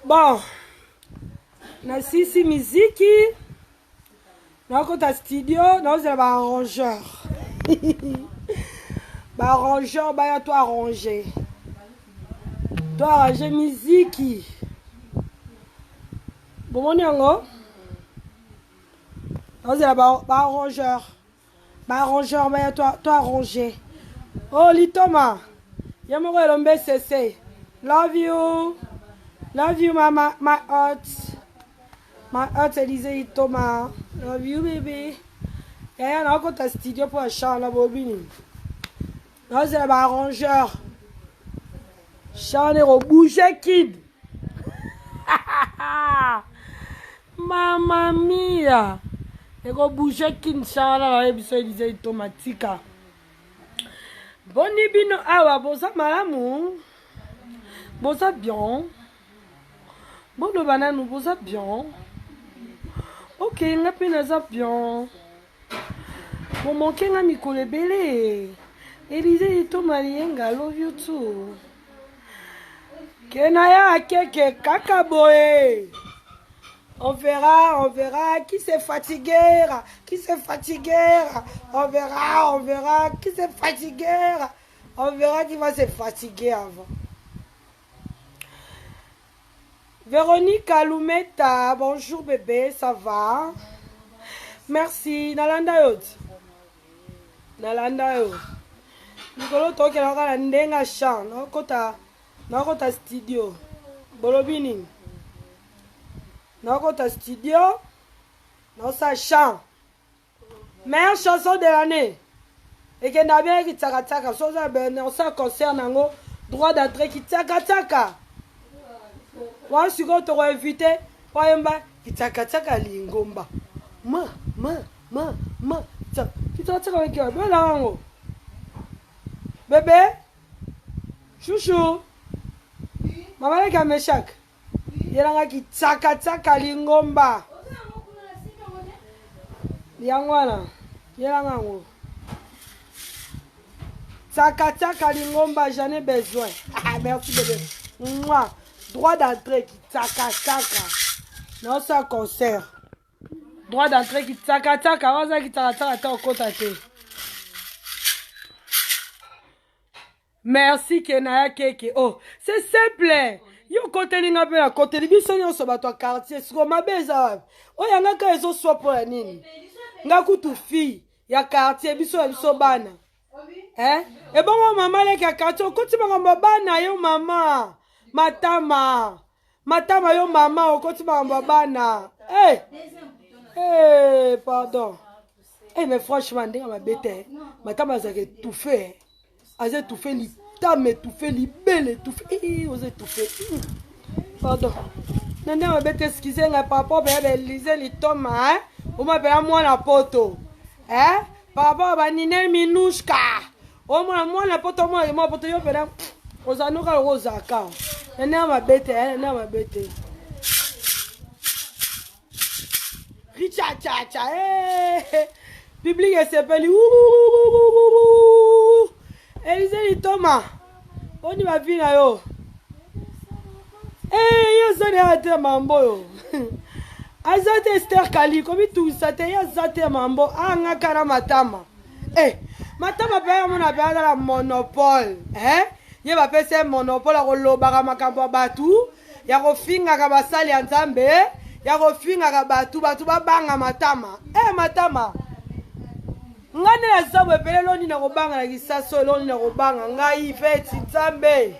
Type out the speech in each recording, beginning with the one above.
Bon, nasisi miziki, nakota studio, naozela ba arrangeur. Ba arrangeur baya to arranger. To arranger miziki. Bomoni yango? Naozela ba, ba arrangeur. Ba arrangeur baya to, to arranger. Oh litoma. Ye moko elombe sese. Love you. Love you mama, my heart. My heart Elise Litoma. Love you baby. Yaya nakota studio mpo ya chant na bobi nini. Nazela ba arrangeur. Chant ekobouge kid. Mama mia. Ekobouge kin chant wana nayebi biso Elise Litoma tika. Boni bino awa boza malamu? Boza bien? Boloba nanu boza bien? Ok, nga mpe naza bien. Bomanke nga mikolo ebele. Elise Litoma Liyenga, love you too. Kenaya akeke kaka boye. On verra, on verra qui se fatiguera, qui se fatiguera. On verra, on verra qui se fatiguera. On verra qui va se fatiguer avant. Véronique Alumeta, bonjour bébé, ça va? Merci, nalanda yo. Nalanda yo. Mikolo tokela kaka na ndenga chant, nakota nakota studio. Bolobi nini? Nakota studio, naosala chant. Meilleure chanson de l'année. Ekenda bien kitsakatsaka. Soza ben osala concert nango droit d'entrée kitsakatsaka. Wana sikoyo toko éviter oyemba kitsakatsaka lingomba. Ma ma ma ma kitsakatsaka wekiwa bela yango. Bébé chouchou. Mama leki ya Meshak. Yelanga kitsakatsaka lingomba. Yango wana yelanga yango. Tsakatsaka lingomba, j'en ai besoin. Ah, merci bébé. Moi, droit d'entrée kitsakatsaka. Naosala concert. Droit d'entrée kitsakatsaka, waza kitsakatsaka ta okota te. Merci Kenaya Keke. Oh, c'est simple. Yo koteli nga pe na koteli biso nyonso bato ya quartier. Siko mabe eza wapi? Oyo yanga ka ezo swa po ya nini? Nga kutu fille ya quartier biso ya biso bana. Eh? Ebongo mama leki ya quartier okoti makambo ya bana yo mama. Matama. Matama yo mama okoti makambo ya bana. Eh! Eh, pardon. Eh, mais franchement ndenge mabe te. Matama azalaka étouffé. Aza étouffé litama étouffé libele étouffé. Eh, oza étouffé. Hmm. Pardon. Na ndenge mabe te excuse ngai par rapport ya Elise Litoma, hein? Oma pela mwana poto. Hein? Par rapport ba Ninel Minouchka. Omona mwana poto mwana mwana poto yo pela oza noka loko ozaka. Na ndenge mabe te, na ndenge mabe te. Richachacha, eh. Public esepeli. Elise Litoma, boni ba vie na yo? Eh, yo oza na te mambo oyo. Aza te Esther Kali, komitungisa te, ye aza te mambo, anga kara matama. Eh, matama pe amona pe aza na monopole, eh? Ye bapesa ye monopole ya kolobaka makambo ya bato, ya kofingaka basali ya Nzambe, ya kofingaka bato, bato babanga matama. Eh, matama. Ngai nde naza boye pele eloni na kobanga na kisaso eloni na kobanga ngai feti Nzambe.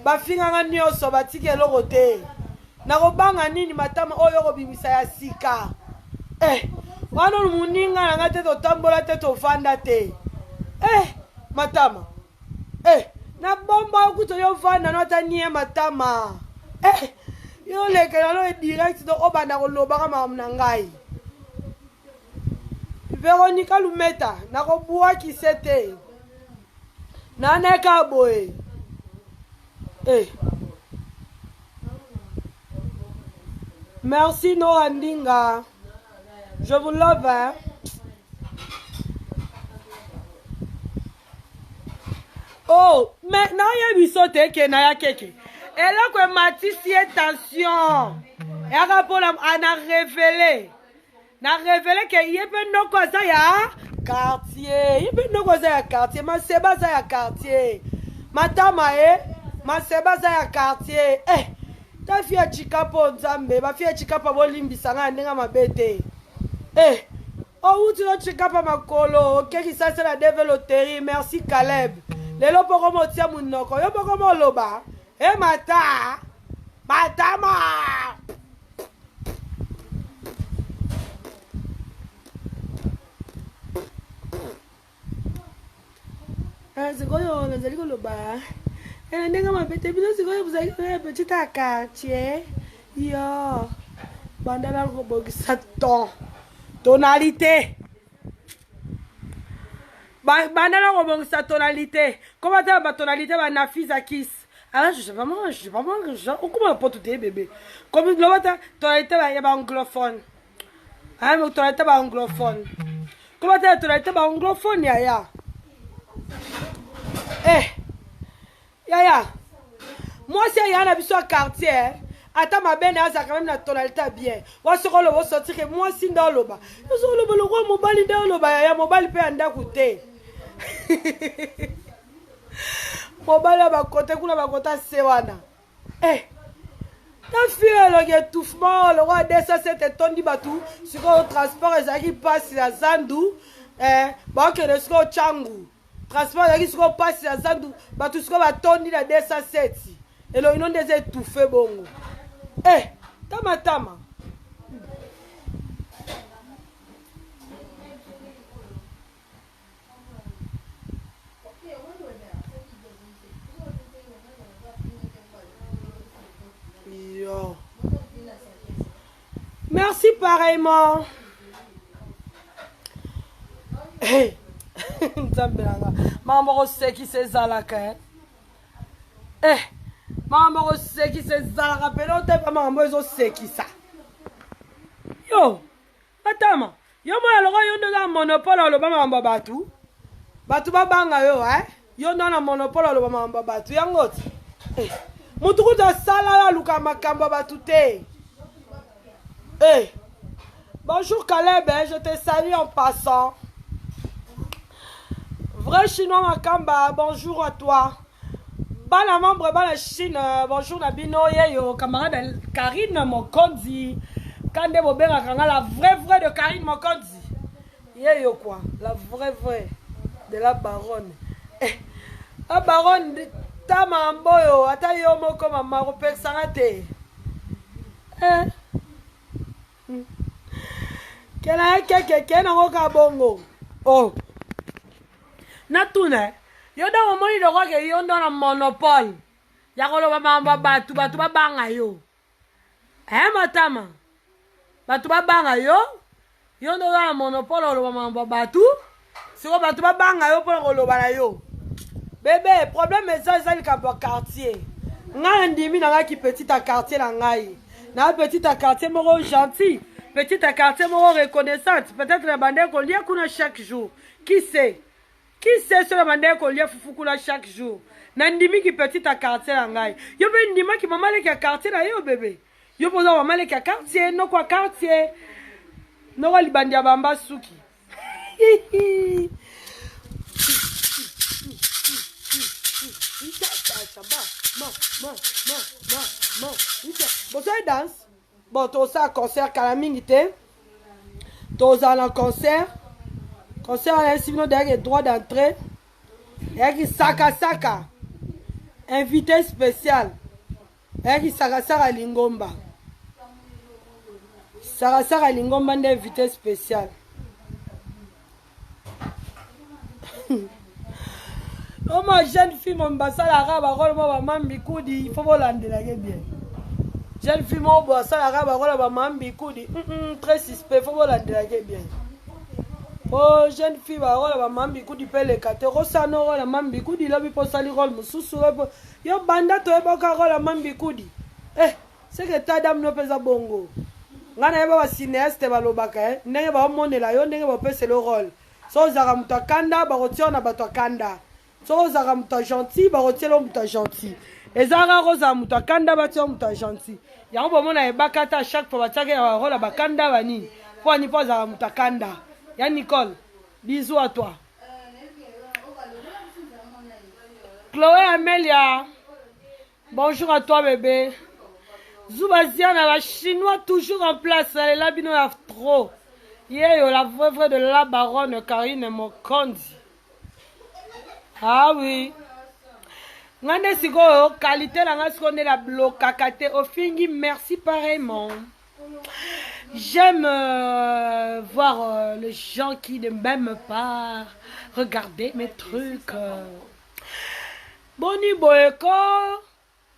Bafinganga nyonso batika eloko te. Nakobanga nini matama oyo okobimisa ya sika? Eh, wana moninga na ngai te totambola te tovanda te. Eh, matama. Eh, na bomba yo kutu yo vanda no ata nie matama. Eh, yo lekela no direct donc obanda kolobaka makambo na ngai. Veronica Lumeta, nakobwakise te. Naneka boye. Eh. Merci Nora Ndinga. Je vous love. Hein? Oh, mais nayebi so te ke naya keke. Eloko ematisi ye tension. Eyaka mpona ana revele. Na revele ke ye mpe noko aza ya quartier. Ye mpe noko aza ya quartier. Maseba aza ya quartier. Matama e maseba aza ya quartier. Eh, ta fi ya chikapo nzambe, ba fi ya chikapo bolimbisa nga ndenge mabe te. Eh, owuti no chikapa makolo, oke kisasa na deve loterie. Merci Caleb. Lelo poko motia munoko, yo poko moloba. Eh mata. Matama. Ah, sikoyo nazali koloba eh, ndenge mabe te bino sikoyo bozali petit ya quartier yo banda na kobongisa ton tonalité banda na kobongisa tonalité koma tala batonalité banafisa kis ah je sais pas moi je sais pas moi okoma poto te bébé comme loba ta tonalité ya baanglophone Ah, tonalité ba anglophone. Comment t'as tonalité ba anglophone yaya? Eh. Yaya. Moi c'est yaya na biso quartier. Eh. Ata mabe na aza quand même na tonalité bien. Wa soko lobo sortir que moi si nda loba. Yo loba lokwa mobali nda loba yaya mobali pe ndako te. Mobali ba kote kuna ba kota se wana. Eh, ta fille elongi étouffement lokola 207 etondi bato sikoyo transport ezalaki mpasi na zandu eh, bakende sikoyo cangu transport ezalaki sikoyo mpasi na zandu bato sikoyo batondi na 207 elongi no nde eza étouffe bongo eh, tamatama Yo. Merci pareillement. Hey. nzambe na nga makambo kosekisa ezalaka eh? eh makambo kosekisa ezalaka mpena otepa makambo ezosekisa yo Matama, yo mwana lokola yo nde oza na monopole oloba makambo ya bato, bato babanga yo eh? Yo nde na monopole oloba makambo ya bato yango ti eh. Motu kutu asala yo aluka makambo ya bato te eh. Bonjour Caleb, eh, je te salue en passant. Vrai chinois Makamba, bonjour à toi. Bana membre bana Chine, euh, bonjour na bino yeyo camarade Karine Mokonzi. Kande bobengaka nga la vraie vraie de Karine Mokonzi. Yeyo quoi, la vraie vraie de la baronne. Eh, la baronne ta mamboyo ata yo moko mama kopekisanga te. Eh. Hmm. Kela keke ke nango ka bongo. Oh. Natuna yo donc omoni lokola ke yo ndo na monopole ya koloba makambo ya bato bato babanga yo eh matama bato babanga yo yo ndo oza na monopole oloba makambo ya bato siko bato babanga yo mpona koloba na yo bebe problème eza eza likambo ya quartier ngai nandimi na ngai ki petit ya quartier na ngai na petit ya quartier moko gentil petit ya quartier moko reconnaissante peut-être na bandaki kolia kuna chaque jour qui sait Qui sait soki abandaki kolia fufu kuna chaque jour. Na ndimi ki petit ya quartier na ngai. Yo pe ndima ki mama leki ya quartier na yo bebe. Yo pe oza mama leki ya quartier, noko ya quartier. Noko libandi ya bamba suki. Bozali danse? Bon, tosala concert kala mingi te. Tozala na concert. Concert wana esi bino dayaki droit d'entrée. Eyaki saka saka. Invité spécial. Eyaki saka saka lingomba. Saka saka lingomba nde invité spécial. Oma jeune fille mo basalaka barole mo bamambi kudi il faut bolandelake bien jeune fille moko boye asalaka barole ya bamambi kudi mm -mm, très suspect faut bolandelake bien po jeune fille barole ya bamambi kudi mpe eleka te okosala role ya mambi kudi lobi mpo osali role mosusu yo banda toyebaka role ya mambi kudi eh, seke tadam no mpe eza bongo ngai nayeba bacinéaste balobaka eh, ndenge baomonela yo ndenge baopesela yo role soki ozalaka moto ya kanda bakotia yo na bato ya kanda soki ozalaka moto ya gentil bakotiela yo moto ya gentil. Eza kaka kozala moto akanda batia moto ya gentil. Yango bomona ebaka ata chaque fois batiaka ya barola bakanda banini. Mpo ani mpo azala moto akanda. Ya Nicole, bisous à toi. Chloé Amelia, bonjour à toi bébé. Zubaziana, la chinois toujours en place, elle est là bino ya trop. Yeyo, la vraie vraie de la baronne Karine Mokondi. Ah oui. Nga nde sikoyo qualité na nga sikoyo nde na blokaka te ofingi merci pareillement. J'aime euh, voir euh, les gens qui ne m'aiment pas regarder mes trucs. Boni boye ko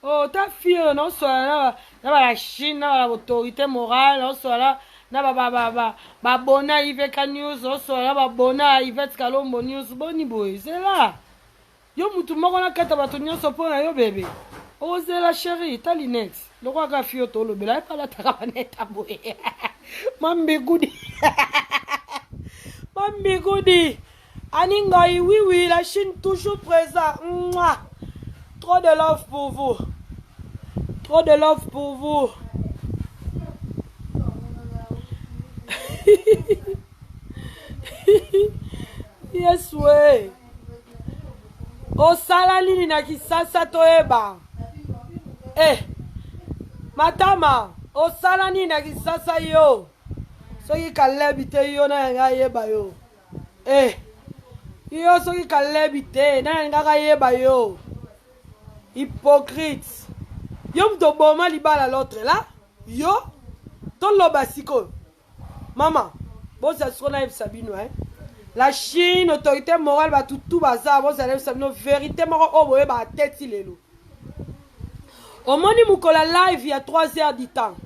Oh, ta fille oyo naosola na ba la Chine na ba autorité morale naosola na ba ba ba ba babona IVK News naosola na babona Yvette Kalombo News boni boye zela yo mutu moko na kata bato nyonso mpo na yo bebe ozela chérie ta lunette lokola kaka fille oyo tolobela ye mpe alataka baneta boye mambigudi mambigudi Annie Ngoyi, oui, oui, la Chine toujours présent. Mouah. Trop de love pour vous. Trop de love pour vous. yes, oui. Osala nini na kisasa toyeba. Eh. Matama, osala nini na kisasa yo? Soki kalebi te yo na yanga yeba yo. Eh, yo soki kalebi te nani alingaka ayeba yo hypocrite yo moto oboma libala l'autre là yo toloba sikoyo mama bozala sikoyo nayebisa bino eh? la chine autorité morale bato tu baza bozala nayebisa bino verité moko oyo boyebaka te ti lelo omoni mokolo ya live ya 3 heures du temps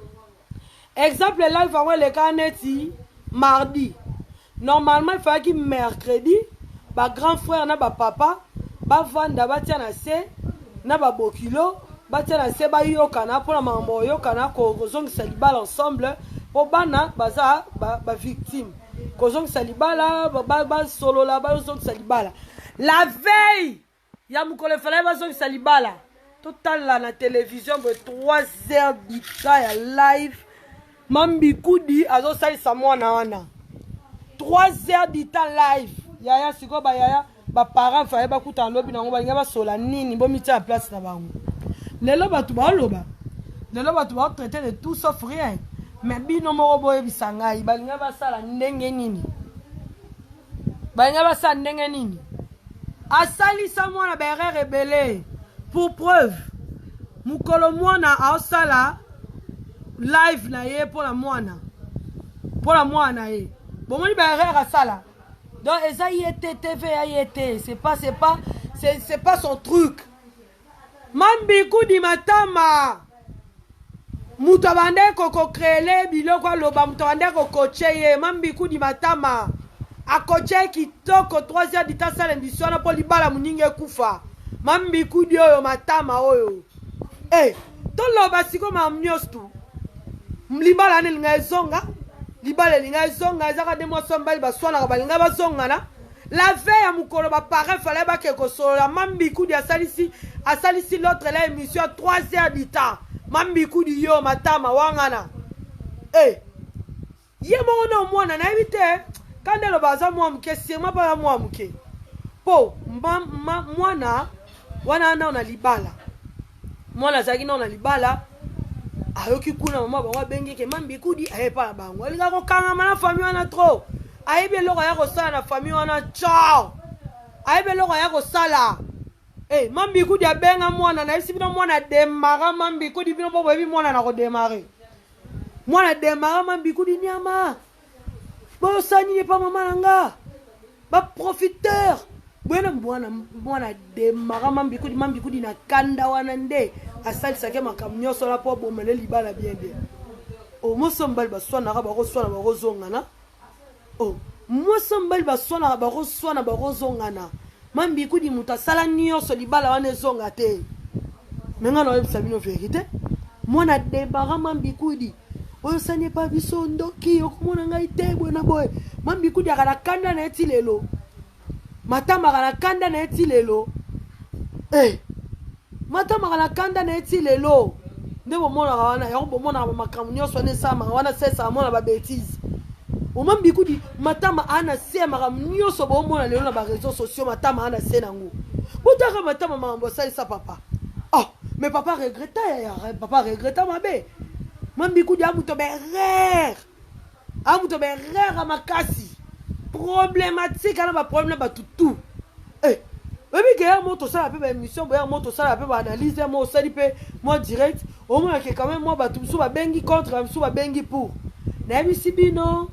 Exemple live yango elekaka neti mardi. Normalement il fallait mercredi ba grand frère na ba papa bavanda batia na se na ba bokilo batia na se bayokana mpona makambo oyokana kozongisa libala ensemble mpo bana baza ba, ba victime kozongisa libala basolola ba bazongisa libala la veille ya mokolo efalaki bazongisa libala totala na televizio boye 3 heures du temps ya live mambikudi azosalisa mwana wana 3 heures du temps live yaya sikoyo bayaya baparent faye bakutana lobi nango balingi basola nini bomitia na place na bango lelo bato baoloba lelo bato baotraite de tout sauf rien mais bino moko boyebisa ngai balingi basala ndenge nini balinga basala ndenge nini asalisa mwana baerreur ebele pour preuve mokolo mwana aosala live na ye mpo na mwana mpo na mwana na ye bomoni baerreur asala donc eza ye te tv ya ye te c'est pas c'est pas c'est pas son truc Mambikudi matama moto abandaki kokokreele biloko aloba moto abandaki kokoche ye mambikudi matama akoche ye kitoko 3 heures du temps asala emission wana mpo libala moninga ekufa mambikudi oyo matama oyo e eh, toloba sikoyo makambo nyonso tu libala wana elinga ezonga libala elinga ezonga ezaka nde mwasi wa mobali baswanaka balinga bazongana La veille ya mokolo ba parrain fallait bake kosolola Mambikudi asalisi asalisi l'autre la émission ya 3 heures du temps Mambikudi yo matama wangana eh ye moko na mwana nayebi te kanda eloba aza mwa moke sûrement mpe aza mwa moke mpo mwana wana nao na libala mwana azalaki nao na libala ayoki kuna mama bango abengi ke mambikudi aye epa na bango alingaka kokangama na famille wana trop ayebi eloko aya kosala na famille wana ciao ayebi eloko aya kosala hey, eh, mambikudi abenga mwana nayebisi bino mwana demara mambikudi bino mpo boyebi mwana na kodemare mwana demara mambikudi nyama bosala nini epa mama na nga baprofiteur boye na mwana mwana demara mambikudi mambikudi na kanda wana nde asalisaki makambo nyonso wana mpo abomele libala bien bien omoso oh, mobali baswanaka bakoswana bakozongana oh, mwasi mobali baswanaka bakoswana bakozongana mambikudi moto asala nyonso libala wana ezonga te me ngai naoyebisa bino verite mwana debara mambikudi oyo osani epa biso ndoki okomona ngai te boye na boye mambikudi akala kanda na ye ti lelo matama akala kanda na ye ti lelo hey. Eh. Matamaka na kanda na ye ti lelo nde bomonaka wana yango bomonaka bamakambo nyonso wana esalamaka wana sesaka mona babetise oma mbikudi matama aa na se ya makambo nyonso bomona lelo na bareseau sociaux matama aa na se nango botaka matama makambo asalisa papa oh mais papa regreta yaya papa regreta mabe mambikudi a moto berere a moto berere ya makasi problématique ana baproblème na bato tout eh, oyebi ke ya mo tosala mpe baémission boya mo tosala mpe baanalyse ya mo osali mpe mwa direct omonake quand même mwa bato mosusu babengi contre mosusu babengi pour nayebisi bino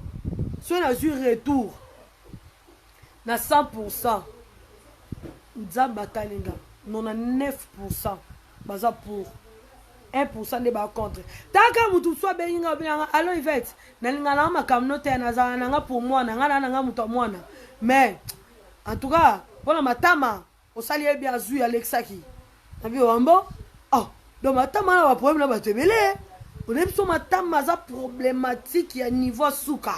soki nazwi retour na 100 pourcent nzambe atali nga 99 pourcent baza pour 1 pourcent nde ba contre taka motu mosusu abengi nga abengi nga allo Yvette nalinga nanga makambo no te nazala nanga pour mwana nga na nanga moto ya mwana mais en tout cas mpona matama osali ye bien azwi alekisaki na bi wambo oh donc matama na baproblème na bato ebele oyebi biso matama aza problématique ya niveau suka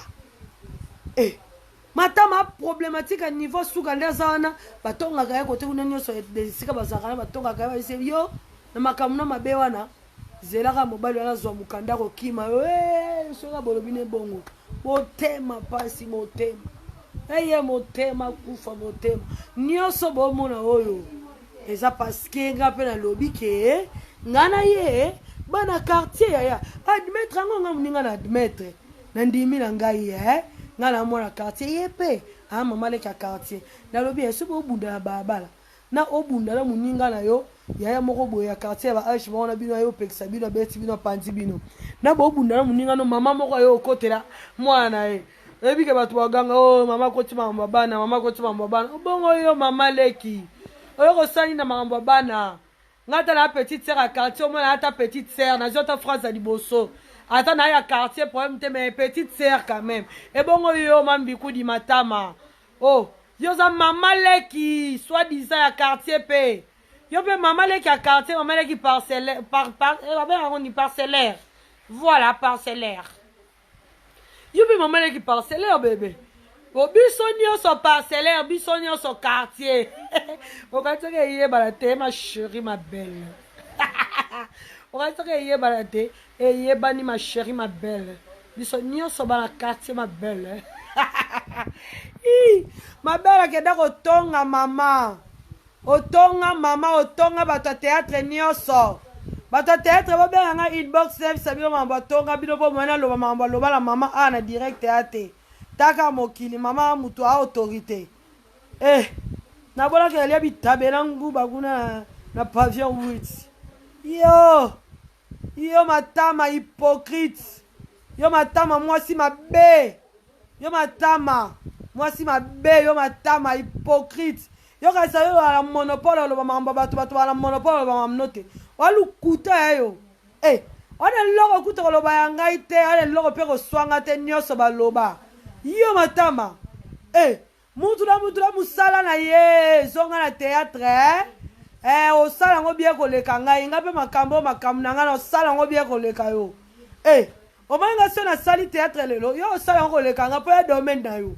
eh matama problématique ya niveau suka nde aza wana batongaka ye kote kuna nyonso esika bazalaka na batongaka ye bayese yo na makambo na mabe wana zelaka mobali wana azwa mokanda kokima yo eh, soki bolobi ne bongo motema mpasi motema eye motema kufa motema nyonso bomona oyo eza parceke nga mpe nalobi ke nga na ye bana quartier yaya admettre yango nga moninga na admettre nandimi na ngai eh nga na mwana quartier ye mpe ah mama leki ya quartier nalobi eh soki obunda na balabala na obunda na moninga na yo yaya moko boye ya quartier ya ba age moko na bino aye opekisa bino abeti bino apanzi bino na bobunda na moninga no mama moko aye okotela mwana na ye oyebi ke bato baganga o oh, mama akoti makambo ya bana mama akoti makambo ya bana obongo yo mama leki oyo kosali na makambo ya bana nga ata na petite sœur ya quartier omona ata petite sœur nazwi ata phrase ya liboso ata na ya quartier problème te mais petite sœur quand même ebongo yo mambikudi matama oh yo oza mama leki soit disant ya quartier mpe yo mpe mama leki ya quartier mama leki parcellaire par, par, eh, babengaka yango ni parcellaire voilà parcellaire yo mpe mama leki parcellaire bebe bo biso nyonso parcellaire biso nyonso quartier okanisaka eyebana te ma chérie ma belle okanisaka eyebana te eyebani ma chérie ma belle biso nyonso bana quartier ma belle ma belle akenda kotonga mama Otonga mama otonga bato ya theatre nioso bato ya theatre bobenga nga inbox nayebisa bino makambo atonga bino mpo moyen naloba makambo aloba na mama a na direct ya te taka mokili mama moto a autorité eh nabolaka elia bitabe na nguba kuna na pavillon 8 yo yo matama hypocrite yo matama mwasi mabe yo matama mwasi mabe yo matama hypocrite yo kanisa yo na monopole oloba makambo bato bato bana monopole oloba makambo no te walukuta ya yo e eh, wana eloko kuta koloba ya ngai te wana eloko mpe koswanga te nyonso baloba yo matama e eh, mutu na mutu na mosala na ye zonga na théâtre eh? eh, osala yango bien koleka ngai ngai mpe makambo makambo na ngai na osala yango bien koleka yo eh, omoni ngai so nasali théâtre lelo yo osala yango koleka ngai mpo ya domaine na yo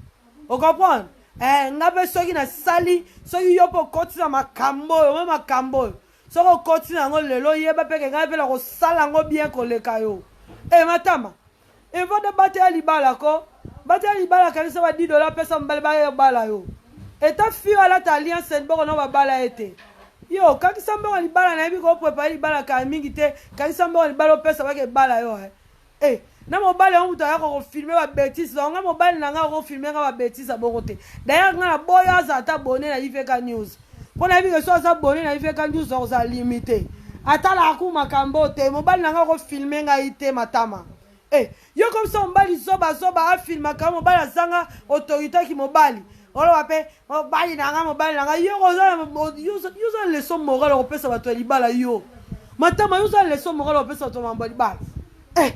ocomprendre eh, ngai mpe soki nasali soki yo mpe okoti na makambo oyo omoni makambo oyo soki okoti na yango lelo yeba mpe ke ngai mpe nakosala yango bien koleka yo e eh, matama evanda batela libala ko batela libala kanisa ba 10 dollars pesa mobali baya bala yo eta fille alata alliance boko na babala ye te yo kakisa mbongo libala nayebi ko prepare libala kala mingi te kanisa mbongo libala opesa bake ebala yo eh. eh na mobali yango moto ayaka kofilme babetise yango nga mobali na nga akofilme nga babetise ya bongo te d'ailleurs nga na boyo aza ata bone na ivk news mpo nayebi ke so aza bone na ivk news akozala limite atalaka ku makambo te mobali na nga akofilme ngai te matama eh, yo komisa mobali zoba zoba afilmaka mobali azanga autorité ki mobali oloba mpe mobali na nga mobali na nga yo oza leçon morale okopesa bato ya libala yo matama yo oza leçon morale okopesa bato ya mambo ya libala eh,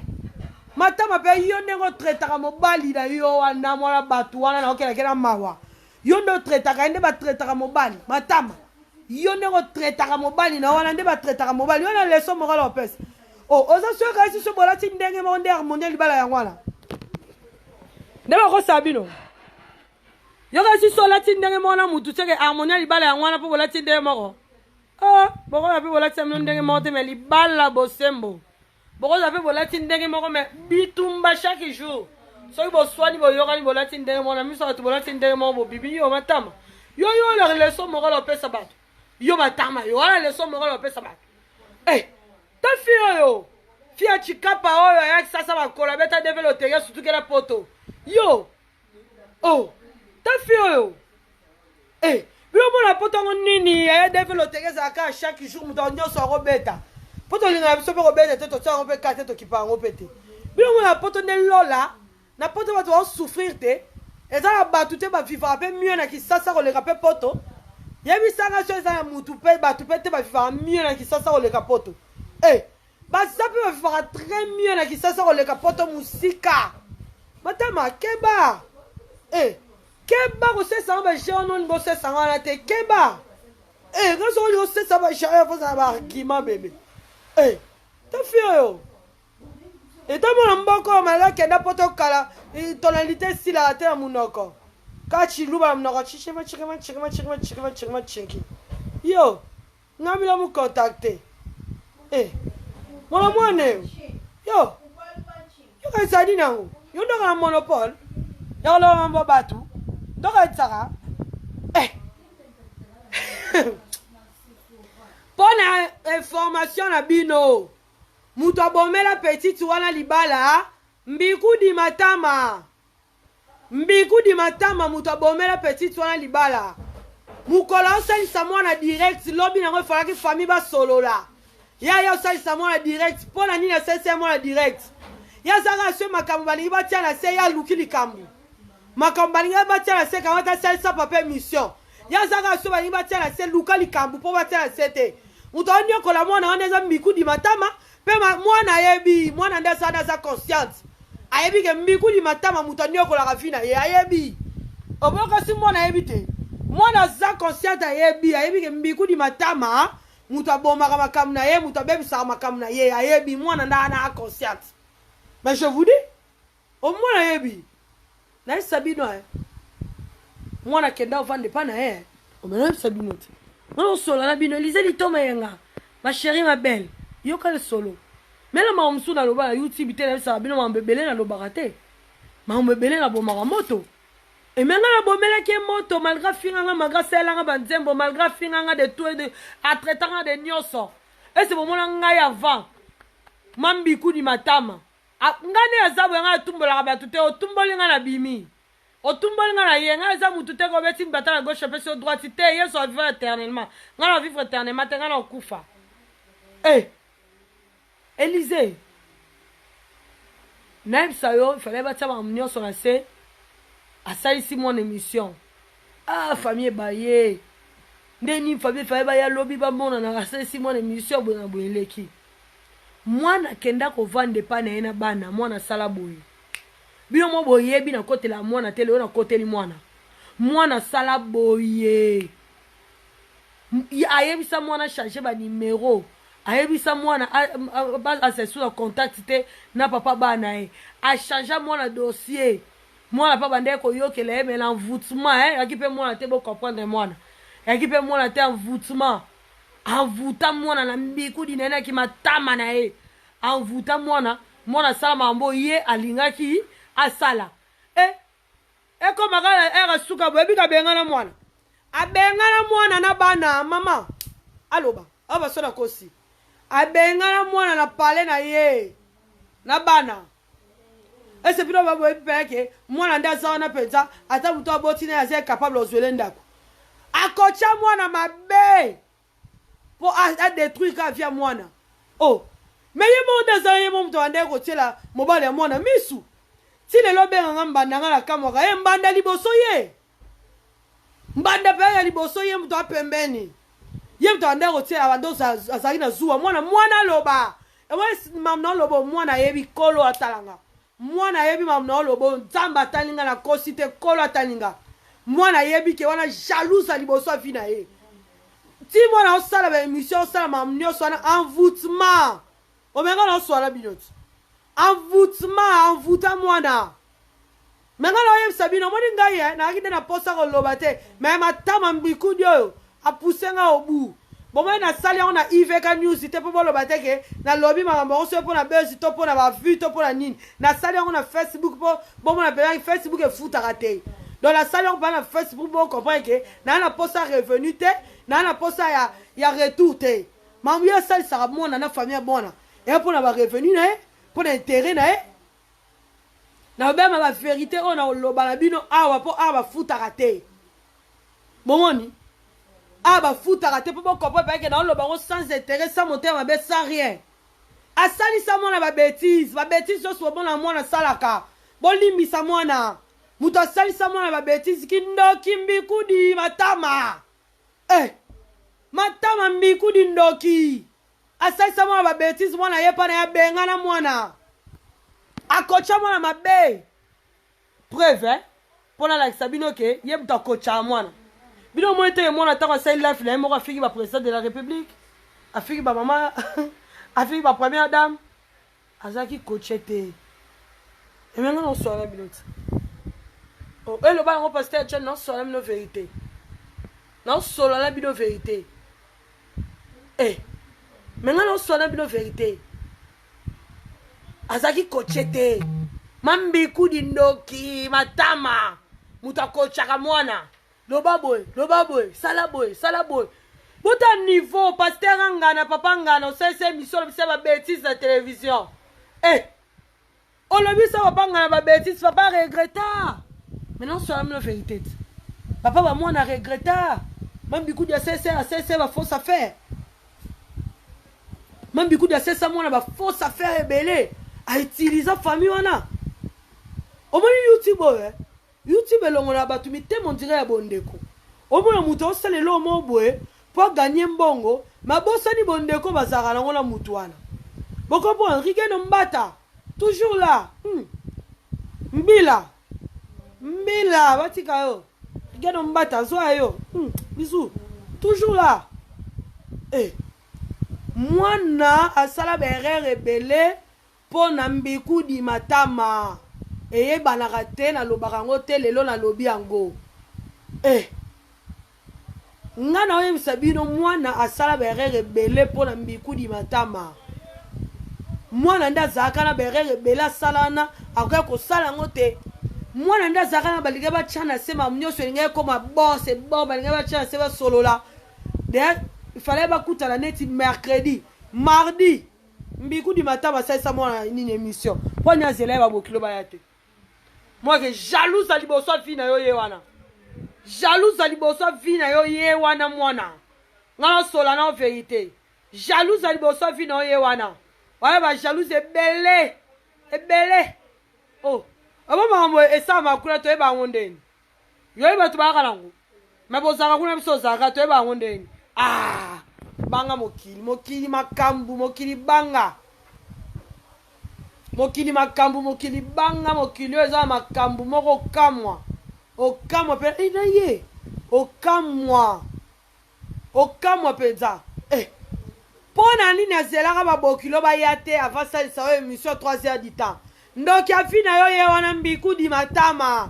matama mpe yo ndenge otretaka mobali na yo wana mwana bato wana naokelake na mawa yo nde otretaka ye nde batretaka mobali matama yo ndenge otretaka mobali na wana nde batretaka mobali yo na leçon morale opesa o oh, oza soki kasi so bolati ndenge moko nde harmonie libala yango wana nde bakosala bino yo kasi so olati ndenge moko na mutu seke harmonie libala yango wana mpo bolati ndenge moko oh. Bokoza mpe bolatisa bino ndenge moko te, mais libala bosembo. Bokoza mpe bolati ndenge moko, mais bitumba chaque jour. Soki boswani boyokani bolati ndenge moko na miso bato bolati ndenge moko bobibi yo matama. Yo yo la leçon morale opesa bato. Yo matama yo wana leçon morale opesa bato. Eh, ta fille oyo. Fille ya chikapa oyo ayaki sasa makolo abeta develo oteya sutukela poto. Yo. Oh, ta fille oyo. Eh, bino mona poto yango nini yaya deve loteke ezalaka chaque jour moto nyonso akobeta mpo tolingaka biso mpe kobeta te totia yango mpe ka te tokipa yango mpe te bino mona poto nde lola na poto bato baosouffrir te eza na bato te bavivaka mpe mieux na kisasa koleka mpe poto yebisanga so eza na mutu mpe bato mpe te bavivaka mieux na kisasa koleka poto e eh, baza mpe bavivaka très mieux na kisasa koleka poto mosika matama keba e eh, Keba kosesa ngo ba jeu wana olingi osesa ngo wana te keba eh nga soki olingi osesa ba jeu oyo kozala ba argument bebe eh ta fille oyo eta mwana mboka oyo malaka kenda poto kala tonalité esilaka te na monoko ka chiluba na monoko chichima chikima chikima chikima chikima chikima chinki yo nga bila mu contacte eh mwana mwana yo yo yo ezali nango yo ndoka na monopole ya koloba mambo bato ndoka etisaka eh mpo na information na bino moto abomela petite wana libala mbikudi matama Mbikudi matama mutu abomela petite wana libala mukolo osalisa mwana direct lobi nango efalaki famille basolola ya ye osalisa mwana direct mpo na nini asalisa ye mwana direct ye azalaka se makambo balingi batia na se ye aluki likambo makambo balingi batia na se kamata asalisa papa emission ye azalaka se balingi batia na se luka likambo mpo batia na se te moto anyokola mwana wana eza mbikudi matama mpe mwana ayebi mwana nde asala aza consciente ayebi ke mbikudi matama moto anyokolaka vi na ye ayebi obokasi mwana ayebi te mwana aza consciente ayebi ayebi ke mbikudi matama moto abomaka makambo na ye moto abebisaka makambo na ye ayebi mwana nde ana consciente mais je vous dis Omwana ayebi. Nayebisa bino eh. Mwana akenda ovanda epa na ye. Omena nayebisa bino te. Mwana osola na bino Elise Litoma yenga. Ma chérie ma belle. Yoka lisolo. Mela makambo mosusu naloba na YouTube te nayebisaka bino makambo ebele nalobaka te. Makambo ebele nabomaka moto. Eme nga nabomelaki ye moto malgré afinga nga malgré asalela nga banzembo malgré afinga nga de tout et de atraita nga de nyonso. Ese bomona ngai avant mambikudi matama Ah, nga nde aza boye nga natumbolaka bato te otumboli nga na bimi otumboli nga na ye nga eza mutu te kobeti mbata na gauche apesi yo droite te yesu aviva éternellement nga na vivre éternellement te nga na okufa e eh, Elise nayebisa yo ifale batia makambo nyonso na se asalisi mwana émission ah famille ebaye nde nini famille efale baya lobi bamonana asalisi mwana émission boye na boye eleki Mwana akenda kovanda epai na ye na bana, mwana asala boye. Bino mo boyebi nakotela mwana te, lelo nakoteli mwana. Mwana asala boye. Ayebisa mwana changer ba numero. Ayebisa mwana azala na contact te na papa bana ye. A changer mwana dossier. Mwana pa bandaki koyokela ye mais l'envoûtement eh, yaki pe mwana te bo comprendre mwana. Yaki pe mwana te envoûtement. Envouta mwana na mbikudi na ye na kimatama na ye. Envouta mwana, mwana asala makambo ye alingaki asala. Eh, ekoma kaka na heure suka boye bika abengana mwana. Abengana mwana na bana mama. Aloba, awa baso na kosi. Abengana mwana na palais na ye na bana. Ese bino baboyebi mpe ke mwana nde aza wana mpenza ata moto aboti naye aza incapable ozwele ndako akotya mwana mabe mpo adetruire kaka vie ya mwana o oh. me ye moko nde aza ye mo moto abandaki kotyela mobali ya mwana misu ti lelo abenga nga mbanda nga nakamwaka ye mbanda liboso ye mbanda mpe ya liboso ye moto apembeni ye moto abandaki kotyela abanda azalaki na zuwa mwana mwana aloba mamu na oloba mwana ayebi kolo atala nga mwana ayebi mamu na oloba nzambe atali nga nakosi te kolo atali nga mwana ayebi ke wana jalouse ya liboso avi na ye ti mwana osala baémission osala mamu nyonso wana envoûtement omenga na oswala bino ti envoûtement envoûta mwana me ngai naoyebisa bino omoni ngai e nayaki nde na mposa koloba te me matama mbikudi oyo apuse ngai obu Bomoni nasali yango na IVK News te mpo boloba te ke nalobi makambo yango soki mpo na buzz to mpo na ba vues to mpo na nini. Nasali yango na Facebook mpo bomona mpenza Facebook efutaka te. Donc nasali yango mpenza na Facebook bo comprendre ke naa na mposa revenu te, naa na mposa ya retour te. Makambo ye asalisaka mwana na famille ya mwana eya mpo na ba revenu na ye, mpo na interet na ye. Nalobema ba verite oyo nakoloba na bino awa mpo awa bafutaka te. Bomoni? Awa bafutaka te mpo bocomprendre peke naoloba yango sans intérêt, sans motema mabe, sans rien. Asalisa mwana ba bêtises, ba bêtises nyonso bomona mwana asalaka. Bolimbisa mwana. Moto asalisa mwana ba bêtises kindoki mbikudi matama. Eh! Matama mbikudi ndoki. Asalisa mwana ba bêtises, mwana ye pa na ye abengana mwana. Akocha mwana mabe. Preuve eh? Mpo nalakisa bino ke ye moto akotshaka mwana. Bino omoni te ke mwana ntango asali life na ye moko afiki ba président de la république, afiki ba mama, afiki ba première dame, azalaki coache te. Emenga na oswala bino ti. Oh, eloba yango pasteur John, na oswala bino vérité. Na osolola na bino vérité. Eh, menga na oswala bino vérité. Azalaki coache te. Mambikudi ndoki matama moto akotshaka mwana loba boye loba boye sala boye sala boye bota niveau pasteur angana papa ngana osalisa émission olobisa ba bêtise na télévision eh olobisa papa ngana ba bêtise papa regretta maintenant sola mino vérité te papa ba mwana regretta mambikudi asalisa asalisa ba fausse affaire Mambikudi asalisa mwana ba fausse affaire ebele a utilisa famille wana. Omoni YouTube oyo eh? YouTube elongola bato mitema ondire ya bondeko. Omona moto osala eloko moko boye mpo aganye mbongo, mabosani bondeko bazalaka nango na motu wana. Bokomprendre Rigeno Mbata toujours là. Mbila mbila batika yo Rigeno Mbata zwa yo. Bisous toujours là. Eh. Mwana asala ba erreur ebele mpo na mbikudi matama eyebanaka te, nalobaka yango te, lelo nalobi yango. Eh. Nga naoyebisa bino mwana asala ba erreur ebele mpo na mbikudi matama. Mwana nde azalaka na ba erreur ebele asala wana, akoki kosala yango te. Mwana nde azalaka na balingi batya na se makambo nyonso elingi ekoma bon c'est bon, balingi batya na se basolola. D'ailleurs, il fallait bakutana neti mercredi, mardi mbikudi matama asalisa mwana nini émission mpo ani azela ye babokilo baya te. Moi ke jalouse ya liboso ya vie na yo ye wana, jalouse ya liboso ya vie na yo ye wana mwana nga nasola na vérité, jalouse ya liboso ya vie na yo ye wana, wana ba jalouse ebele ebele. Oh, abo makambo esalama kuna toyeba yango ndeni yoyebi bato bayaka nango me bozalaka kuna biso ozalaka toyeba yango ndeni. Ah, banga mokili, mokili makambo, mokili banga, mokili makambo, mokili banga, mokili oyo eza makambo moko okamwa, okamwa mpe na ye okamwa, okamwa mpenza. Eh, mpo na nini azelaka babokilo baya te avant salisa oyo émission 3 heures du temps? Ndoki afi na yo ye wana mbikudi matama.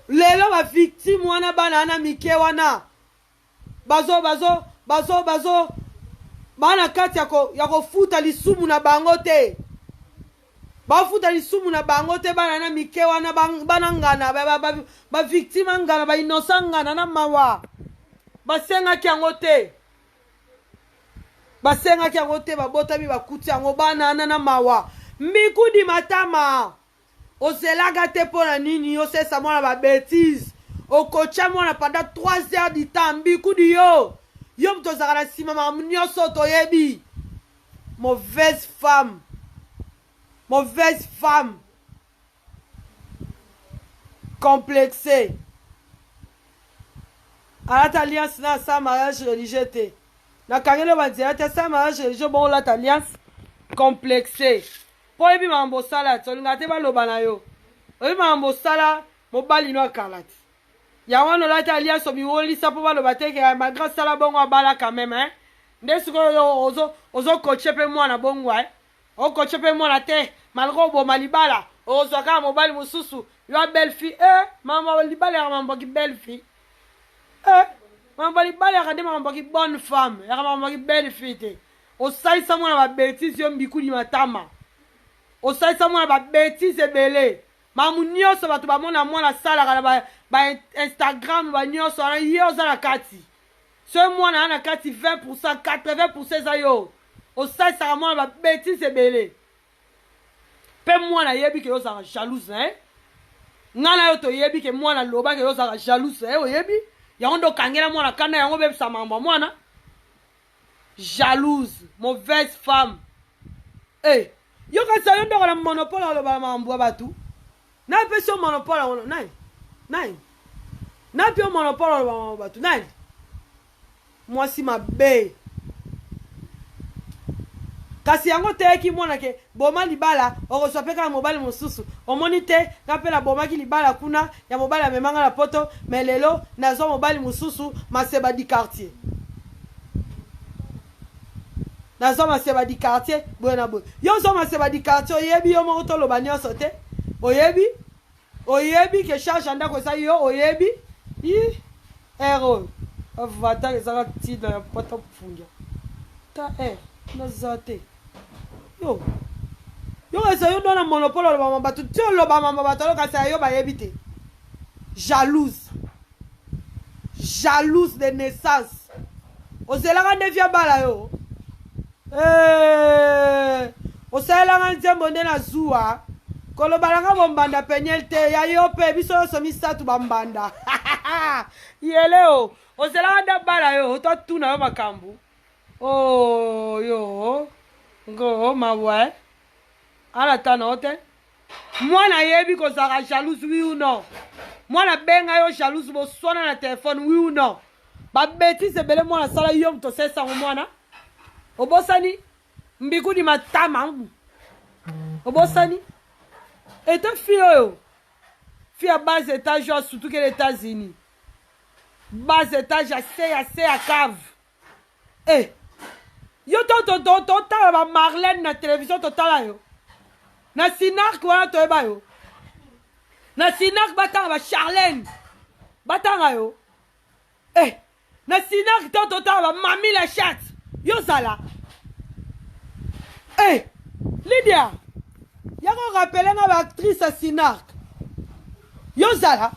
Lelo ba victime wana bana wana mike wana bazo bazo bazo bazo bana kati ya kofuta lisumu na bango te, bafuta lisumu na bango te bana na mike wana bana ngana ba victime ngana ba innocent ngana na mawa basengaki yango te, basengaki yango te, babotami bakuti yango bana na mawa mbikudi matama. Ozelaka te mpo na nini osalisa mwana ba bêtise, okotya mwana pendant 3 heures du temps mbikudi yo yo moto ozalaka na nsima makambo nyonso toyebi. Mauvaise femme, mauvaise femme complexée. Alata alliance na asala mariage religieux te, nakangeli yo banzela te, asala mariage religieux bongo olata alliance complexée mpo oyebi makambo osala ti olingaka te baloba na yo, oyebi makambo osala mobali no akala ti yango wana olati alliance omiwolisa mpo baloba te ke malgré asala bongo abala quand même hein. Nde sikoyo ozokoche mpe mwana bongo hein, okoche mpe mwana te malgré oboma libala ozwa kaka mobali mosusu yo belle fille. Eh mama libala ya mambo ki belle fille eh. Makambo ya libala yaka nde makambo ya ki bonne femme, yaka makambo ya ki belle fille te. Osalisa mwana ba bêtises yo mbikudi matama. Osalisa mwana ba bêtises ebele. Makambo nyonso bato bamona mwana asalaka na ba, ba Instagram ba nyonso wana ye oza na kati. Soki mwana aza na kati 20%, 80% eza yo. Osalisaka mwana ba bêtises ebele. Mpe mwana ayebi ke yo ozalaka jalouse na ye. Ngai na yo toyebi ke mwana aloba ke yo ozalaka jalouse na ye, oyebi? Yango nde okangela mwana kanda, yango obebisa makambo ya mwana. Jalouse, mauvaise femme. Eh, yo kasi yo ndoko na monopole aloba na makambo ya bato. Napesi yo monopole yango nani? Nani? Napi yo monopole aloba makambo ya bato nani? Mwasi mabe. Kasi yango oteyaki mwana ke boma libala okozwa pe kaka mobali mosusu. Omoni te nga pe nabomaki libala kuna ya mobali amema nga na poto mais lelo nazwa mobali mosusu maseba du quartier. Nazwa maseba du quartier boye na boye. Yo ozwa maseba du quartier oyebi yo moko toloba nyonso te. Oyebi? Oyebi ke charge ya ndako eza yo oyebi? Ih heure oyo avatar ezaka tina ya pata fungia ta heure naza te yo yo eza yo na monopole oloba mama bato ti oloba mama bato alo kasi ya yo bayebi te jalouse jalouse de naissance ozelaka nde via bala yo eh, osalelanga nzembo nde na zuwa koloba na nga bombanda peniel te ya yo mpe biso nyonso misato bambanda yeleo ozelaka nde bala yo totuna yo makambo oyo oh, ngo mawa alata na yo te mwana ayebi kozalaka jalouse oui ou non mwana abenga yo jalouse boswana na telefone oui ou non babetise ebele mwana asala yo moto osesango mwana obosani mbikudi matama obosani ete fille oyo fille ya base etage oyo asutukela états-unis base etage ya se ya se ya cave Eh! Yo to to to to tala ba Marlène na télévision to tala yo. Na Sinark wana toyeba yo. Na Sinark batanga ba Charlène. Batanga yo. Eh! Na Sinark to to tala ba Mami la chatte. Yo zala. Eh! Lydia. Yako rappeler nga ba actrice ya Sinark. Yo zala.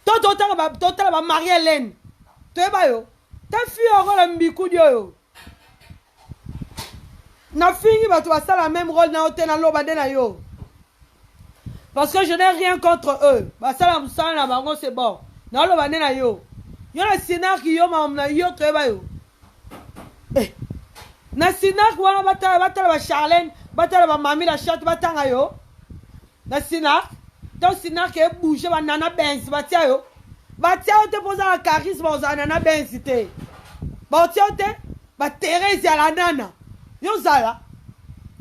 To to tala ba to tala ba Marie Hélène. Toyeba yo. Ta fille oyo na mbikudi oyo. Nafingi bato basala même rôle na yo te naloba nde na yo. Parce que je n'ai rien contre eux. Basala mosala na bango c'est bon. Naloba nde na yo. Yo na sinarki yo makambo na yo toyeba yo. Eh. Na sinarki wana batala batala ba Charlène, batala ba Mami la chatte batanga yo. Na sinark to sinark e bouge ba nana benz batia yo batia yo te mpo oza na charisme ozala nana benz te baotia yo te ba Therese ya la nana yo ozala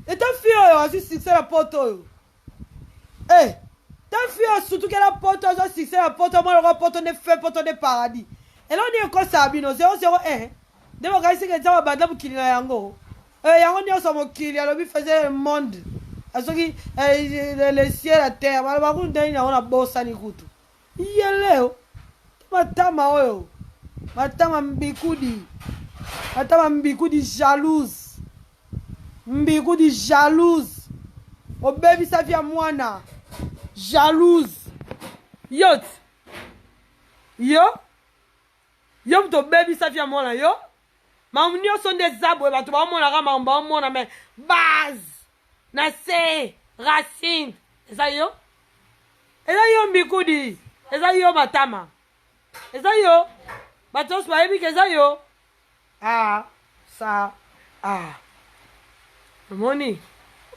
eta fille oyo azwi succès na poto oyo eh ta fille oyo sutukela poto azwa succès na poto mwana lokola poto nde fe poto nde paradis eloko nini ekosaka bino 001 nde bokanisi ke nzambe abanda mokili na yango Eh, yango nyonso mokili alobi faisait le monde soki eh, le ciel la terre baloba kutu ndenge yango nabosani kutu yeleo matama oyo matama mbikudi matama mbikudi jalouse mbikudi jalouse obebisa via mwana jalouse yot yo yo moto obebisa via mwana yo Makambo nyonso nde eza boye bato baomonaka makambo baomona mais base na se racine eza yo eza yo mbikudi eza yo matama eza yo bato nyonso bayebi ke eza yo ah sa ah omoni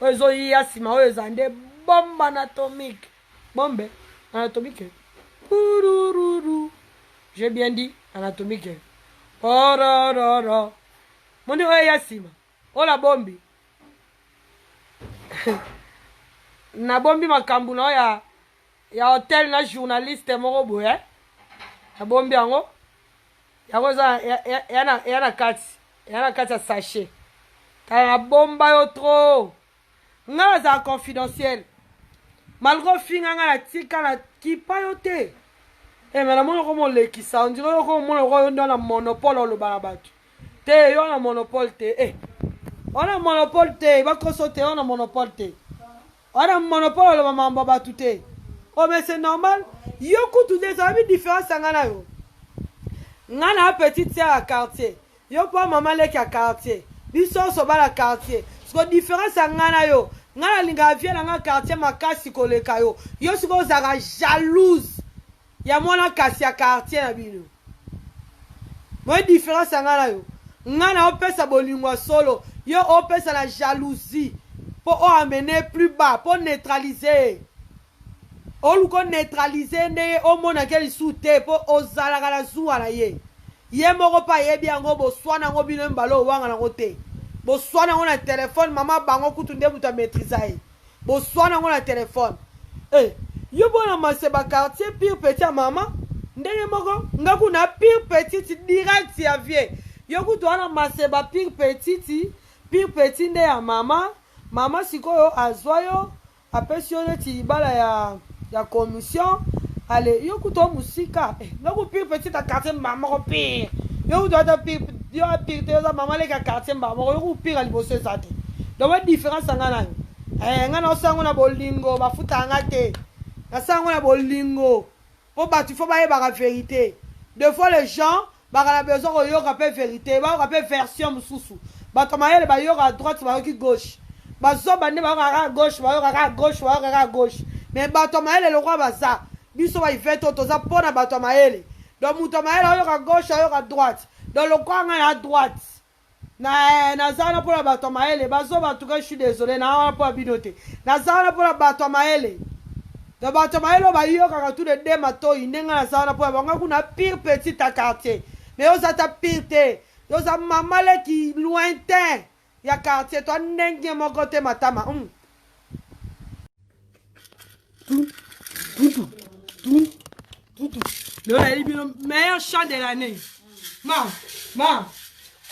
oyo ezoya nsima oyo eza nde bombe anatomique bombe anatomique purururu j'ai bien dit anatomique orororo moni oyo ya nsima oyo nabombi nabombi makambo na oyo ya, ya hotel na journaliste moko boye eh? nabombi yango yango eza ya na kati ya na kati ya sachet tala nabomba yo trop nga nazala confidentiel malgre ofinga nga na tika na kipa yo te. Eh, mais namoni okoma olekisa ondire okoma omona lokola yo nde wana monopole oloba na bato te, yo wana monopole te. Eh, wana monopole te, bakoso te, wana monopole te, wana monopole oloba mambo ya bato te. Oh, mais c'est normal, yo kutu nde ezalabi différence ya ngai na yo. Ngai na petite sœur ya quartier, yo mpo mama leki ya quartier, biso nyonso bana quartier. Siko différence ya ngai na yo, ngai nalingaka vie na ngai quartier makasi koleka yo. Yo sikoyo ozalaka jalouse ya mwana kasi ya quartier na bino. Moye différence ya ngai na yo, ngai na opesa bolingo ya solo, yo opesa na jalousie mpo oamene plus bas, mpo neutraliser, oluka oneutralize ndenge omonake lisusu te, mpo ozalaka na zuwa na ye. Ye moko mpe ayebi yango. Boswana yango bino mibale, owanga nango te. Boswana yango na telefone, mama bango kutu nde moto amaîtrisa ye. Boswana yango na telefone. Eh, yo bona maseba quartier pire petit ya mama ndenge moko, nga kuna pire petite direct ya vie. Yo kutu wana maseba pire petite, pire petit nde ya mama. Mama sikoyo azwa yo, apesi yo neti libala ya commission. Ale, yo kutu o mosika. Eh, nga ku pire petite ya quartier mbala moko pire. Yo kutu ata pire, yo pire te, oza mama leka quartier mbala moko. Yo ku pire ya liboso eza te. Donc ba différence ya nga na yo. Eh, nga na osango na bolingo, bafutaka nga te, nasango na bolingo mpo bato ifo bayebaka vérité. Des fois les gens baka na besoin koyoka mpe vérité, bayoka mpe version mosusu. Bato ya mayele bayoka à droite, bayoki gauche. Bazoba nde bayokaka kaka gauche, bayokaka kaka gauche, bayokaka kaka gauche. Mais bato ya mayele lokola baza biso, baivete oyo toza mpo na bato ya mayele. Donc moto ya mayele ayoka gauche, ayoka droite. Donc lokola ngai na droite na naza wana mpona bato ya mayele. Bazoba, en tout cas je suis désolé, na wana mpo ya bino te, naza wana mpona bato ya mayele. Donc bato ya mayele oyo bayokaka tous les deux matoi, ndenge naza wana mpo ya bango. Kuna pire petit ya quartier, mais yo oza ta pire te, yo oza mama leki lointain ya quartier, to ndenge moko te matama. Tu, tu, tu, tu, tu. Lelo nayebi bino meilleur chant de l'année. Ma, ma,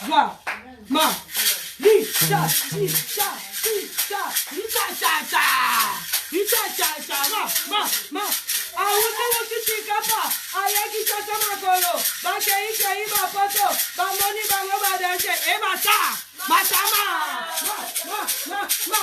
zwa, ma, li, cha, li, cha, li, cha, li, cha, cha, cha, li, cha, cha, cha, ma, ma, ma. Awuti wuti Tshikapa, ayaki chacha makolo, bakei kei bapoto, bamoni bango badanse, e basa, matama, ma, ma, ma, ma.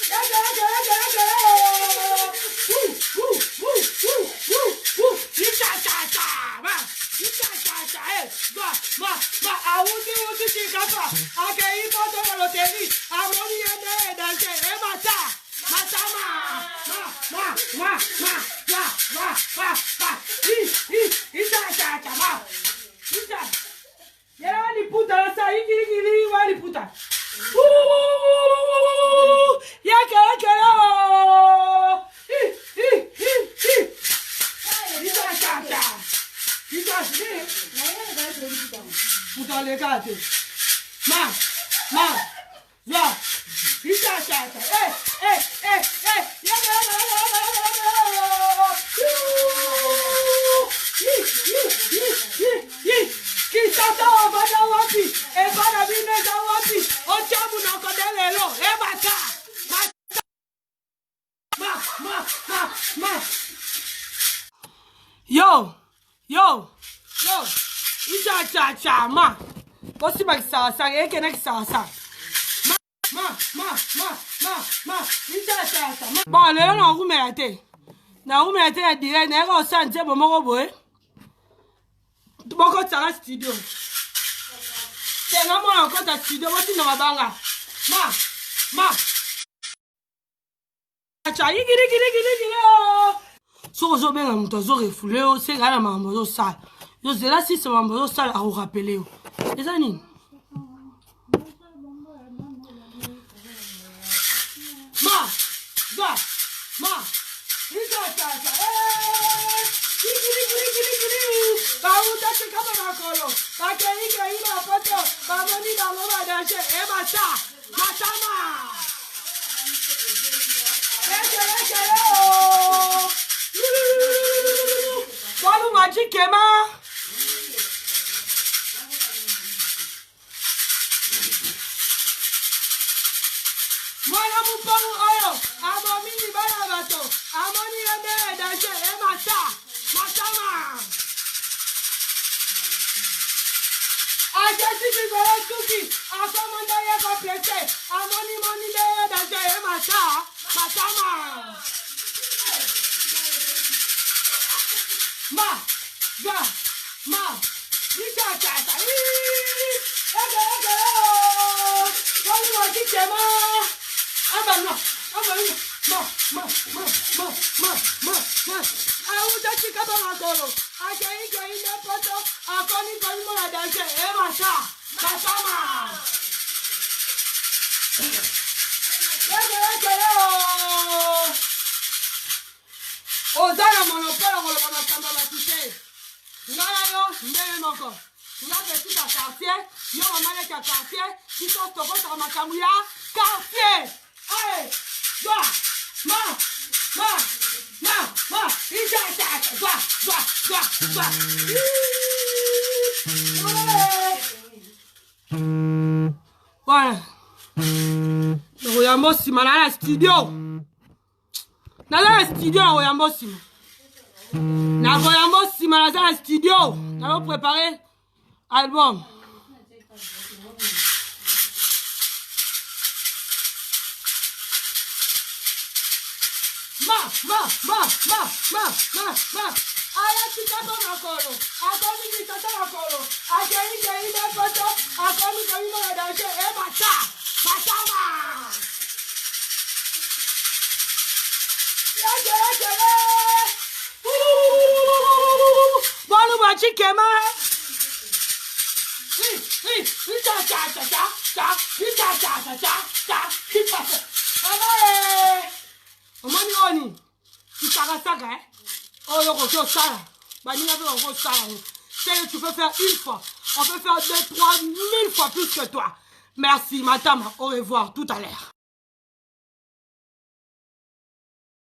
Eke, eke, eke, eke, oh. Wu, wu, wu, wu, wu, wu. Li, cha, cha, cha, ma, li, cha, cha, cha, eh, ma, ma, ma. Awuti wuti Tshikapa, akei poto na loterie, amoni ye nde danse, e basa, matama, ma, ma, ma, ma, ma, ma, ma, ma, i, i, i, cha, cha, cha, ma, i, cha. Yela waliputa nasa ikilikili waliputa. Yeke yeke yo. I i i i. Ita cha cha. Ita cha. Puta leka te. Ma ma. Ya. Ita cha cha. Eh eh eh eh. Yeke yeke yeke yeke yeke yeke. I i i i i. Kinshasa ovanda wapi? Epa na bino eza wapi? Otya monoko nde lelo ebaka ma ma ma ma. Yo yo yo, ichachacha ma, bosimba kisakasaka, ekenda kisakasaka, ma ma ma ma ma ma, ichachacha ma. Bon, lelo nakumela te, nakumela te na direct, nayaka kosala nzembo moko boye. Bokotisaka studio te, nga mona okota studio, botinda mabanga, ma ma cha yigirigirigirigiri. Soki ozobenga moto azorefule yo, seka na makambo ozosala. Yo zela sisa makambo ozosala, akorapele yo eza nini. Ma zwa ma ichachacha bauta tikama makolo, bakeikei bapoto, bamoni bango badashe, e basa matama, ekelekele o walunga jikema. Mwana mopangu oyo abomi libala. bato amoni ye nde danger emata matama akesi likolo suki akomo nde ye koplese amoni moni nde ye danger emata matama ma ga ma ichachacha ege ege wani wakikema abana abana ma ma ma ma ma ma ma awuta tika ba makolo akei kei nde poto akomi komi mona danger emasa masama ege ege oza na monopole ya koloba makambo ya bato te ngai na yo ndenge moko nga petit ya quartier yo mama leki ya quartier biso tokotaka makambo ya quartier Allez, zwa ma ma ma ma ija ija zwa zwa zwa zwa. Voilà. Nakoyamba nsima na na studio. Naza na studio nakoyamba nsima. Nakoyamba nsima naza na studio. Nazo préparer album. Ma ma ma ma ma ma ma alatika mpo makolo akomi kisasa makolo akei kei nde poto akomi komi na danger ebata matama yekelekele bolu bachikema omoni oyo nini kisakasaka eh? oyo okoki osala baninga mpe bakoki osala yango ce que tu peux faire une fois on peut faire deux trois mille fois plus que toi. Merci matama, au revoir tout à l'heure.